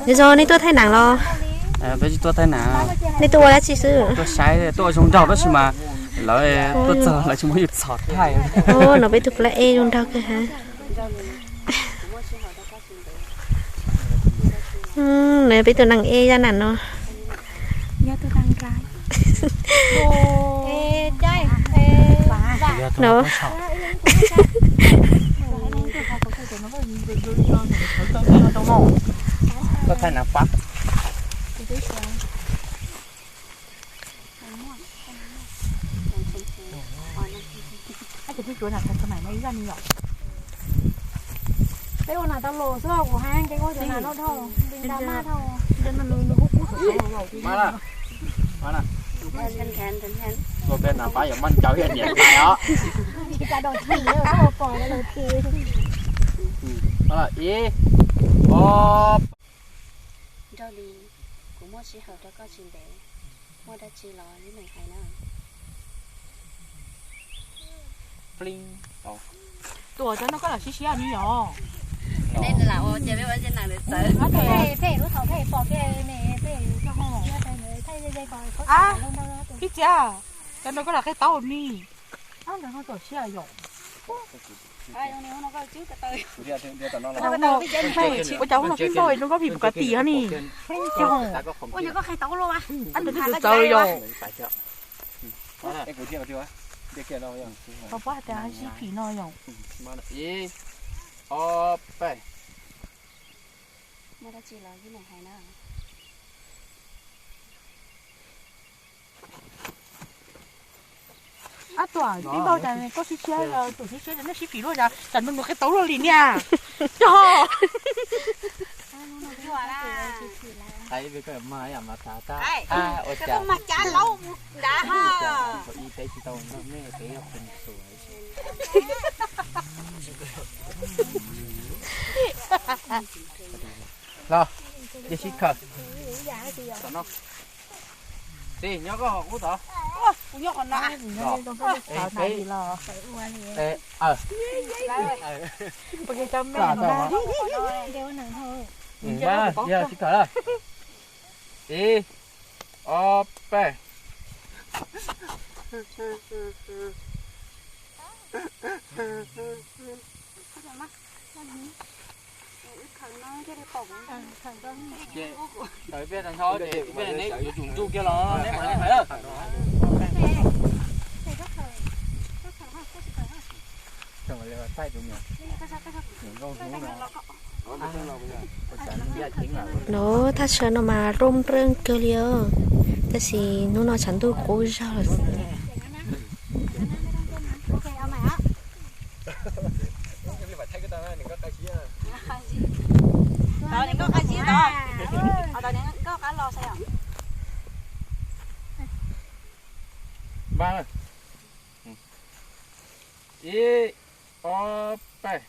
Nyob zoo, nej tuaj thaij nam los? Peb tsis tuaj thaij nam. Nej tuaj ua dab tsi xwb? Tuaj saib, tuaj ua zoo nraug tab sis mas lawv tuaj txog lawv tsis muab yus txhom thaij. No peb tus plag ej zoo nraug kawg ha. No peb tus neeg ej zaj nam no. No. Koj thaij nam pab. Peb ua nam tau los xwb, kuv hais kev ua cov nam no dhau, nta maj dhau. Ua peb nam pab yuav maj ncaws ib yam niam tais os. Ib, ob. Nraug Lis, kuv muaj sij hawm rau koj tsis ntev, muaj dab tsi los lub neej hais na. Tus cov no koj lam siab siab ni yom. Nej lam ua ces peb ua zej nam lawv txawv. Peb lub thaum peb pom kiag ne, peb Phib Txias, cov no koj lam qhia tau ni. Ua cas ub no sib npog zoo nkauj phim pum kav tim hov ni. Ua cas koj qhia tau los? Tus twg txawv yom? Tau pab hais tias sib phim no yom. Ib, ob, peb. Muaj dab tsi los yus hais na. Ab, tuam tij npauj cas koj sib tshiab, tuam sib tshiab ces nej sib phim luaj cas, cas nws nws qhia tau luaj li niaj. Cog. Hais ib pliag koj mam mas tas tab, ua cas mas cas laub nrad ha. Ib teb tsis tau nej teb yog qhov mus xuas. Los, yog sib khawm. Txi, nyob koj qhov qub tod. Kuv nyob qhov no. Yog sib khawm lawm. Ib, ob, peb. Ces tawm peb tag nrho ces peb neb yuav tsum ntsuj kiag los neb mam li hais lawm. Lub thaj tsam no mas rooj nreej kawg li os, tab sis hnub no tshav ntuj qub zog lawm. Ib, ob, peb.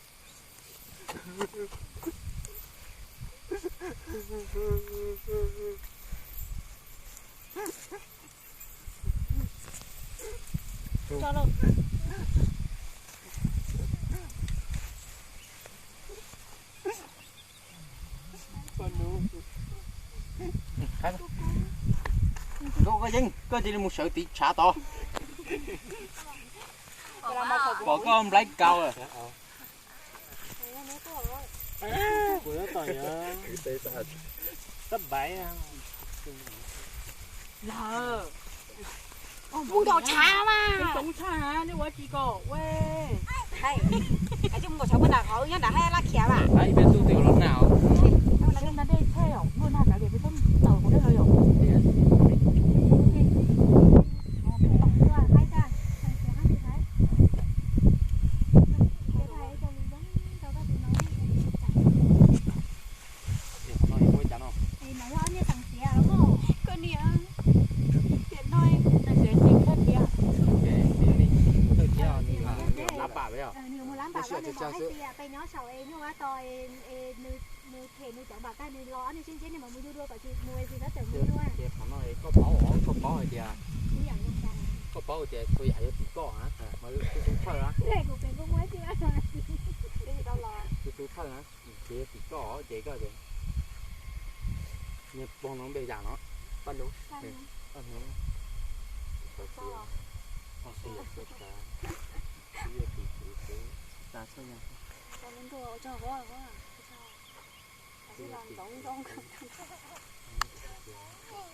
Nkauj, koj yeej, koj cia li mus sawv tiv tshav tod. Pom koj nplaib kaus lawm. Mus nkaum tshav mas. Tsis kom ua, mus nkaum tshav puag nram qhov nyob nram hav laj khiav mas. Ces qhov no koj paub, koj paub hais tias, koj paub hais tias txhua yam yuav tim koj na, mas tus tub thawj na. Tus tub thawj na, ces yuav tim koj ces koj ces Nws pog no npe yam no? Paj Nuv. Paj Nuv. Xav tias, xav tias, xav tias, xav tias, xav tias,